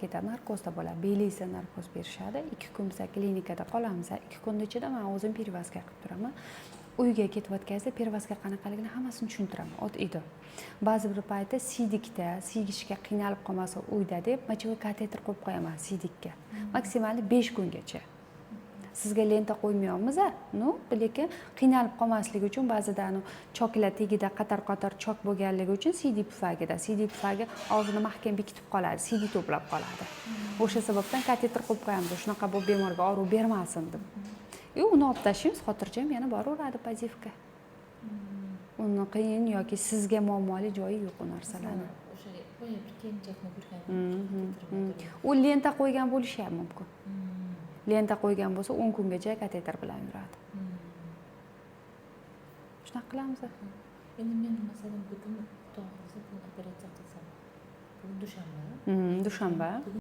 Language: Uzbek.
Ketadi, narkozda bo'ladi, белица, narkoz berishadi. 2 kun biza klinikada qolamiz. 2 kunni ichida man o'zim перевязка qilib turaman. Uyga ketayotganingizda перевязка qanaqaligini hammasini tushuntiraman от и до. Ba'zi bir paytda siydikda siygishga qiynalib qolmasin uyda deb, мочевой kateter qo'yib qo'yaman siydikka, максимально 5 kungacha. Sizga lenta qo'ymayapmiz, ну, lekin qiynalib qolmasligi uchun. Ba'zida anavi choklar tagida qator qator chok bo'lganligi uchun siydik pufagida, siydik pufagi og'zini mahkam bekitib qoladi, siydik to'plab qoladi. O'sha sababdan kateter qo'yib qo'yamiz, shunaqa bo'lib bemorga og'riq bermasin deb. И uni olib tashlaymiz, xotirjam yana boraveradi позив ga. Uni qiyin yoki sizga muammoli joyi yo'q u narsalarni. O'sha boya bir kelinchakni ko'rgandim. U lenta qo'ygan bo'lishi ham mumkin. Lenta qo'ygan bo'lsa, 10 kungacha kateter bilan yuradi. Shunaqa qilamiz. Endi men, masalan, bugun, xudo xohlasa, bugun operatsiya qilsam, bugun dushanba. Dushanba. Bugun.